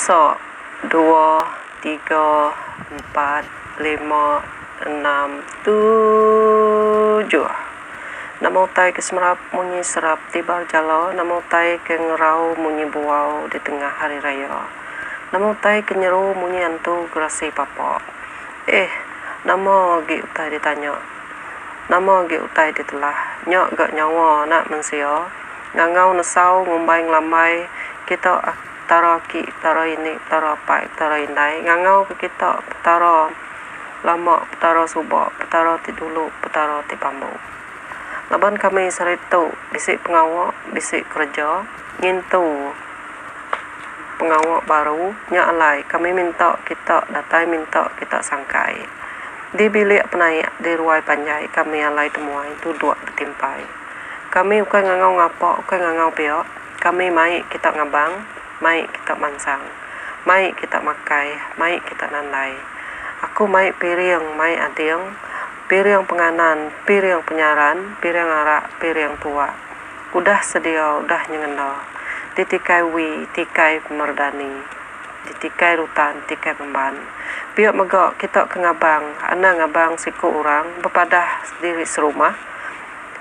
Sek, dua, tiga, empat, lima, enam, tujuh. Nama utai ke semerap munyi serap tibar jala, nama utai ke ngerau munyi buau di tengah hari raya. Nama utai ke nyeru munyi antu gerasi papa. Eh, nama agi utai ditanya. Nama agi utai ditelah. Nya ga nyawa anak mensia. Ngangau nesau ngumbai ngelambai kita Petara aki, Petara ini, Petara apai, Petara indai. Ngangau ke kita Petara lama, Petara suba, Petara ti dulu, Petara ti pambu. Laban kami sehari tu bisi pengawa, bisi kereja, ngintu pengawa baru, nya alai kami minta kita datai minta kita sangkai. Di bilik penaik, di ruai panjai kami alai temuai duduk betimpai. Kami ukai ngangau ngapa, ukai ngangau pia. Kami mai kita ngabang, mai kita mansang. Mai kita makai, mai kita nandai. Aku mai piring, mai ading, piring penganan, piring penyaran, piring arak, piring tuak. Udah sedia, udah nyengenda. Ditikai wi, tikai pemerdani. Ditikai rutan, tikai bemban. Pia mega kita ke ngabang, anang ngabang siku orang bepadah diri serumah,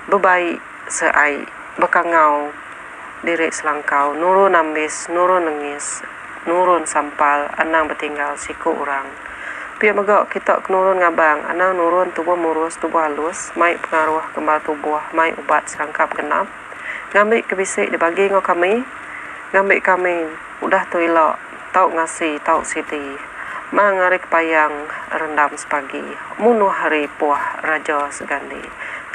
bebai seai bekangau diri selangkau nurun ambis nurun lengis nurun sampal anang betinggal siku orang. Pia mega kita ke nurun ngabang anang nurun tubuh murus tubuh alus mai pengaruh kembal tubuh mai ubat serangkap genap ngambi ke bisi dibagi enggau kami ngambi kami udah tu ila tau ngasi tau sidi mang ari kepayang rendam sepagi munuh ari puh raja segandi.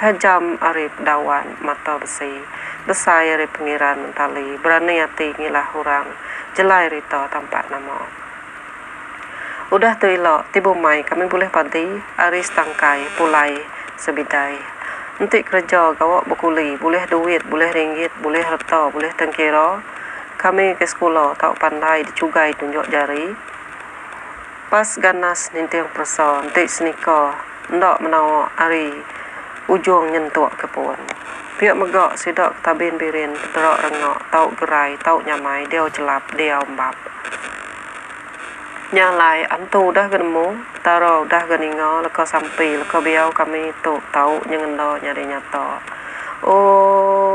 Tajam ari pedawan mata besi, besai ari pengiran mentali, berani ati ngilah orang, jelai rita tampak nama. Udah tu ila, ti bumai kami bulih padi ari setangkai pulai sebidai. Enti kereja gawa bekuli, bulih duit, bulih ringgit, bulih reta, bulih tengkira, kami ke sekula tau pandai dichugai tunjuk jari. Pas ganas ninting peresa enti senika enda menawa ari ujung nyentuk ke pun. Pia mega sida ke tabin birin petera renga tau gerai tau nyamai diau chelap diau embap. Nya alai antu udah ga nemu, Petara udah ga ninga leka sampi leka biau kami tu tau nyengenda nyadi nyata. Oohh.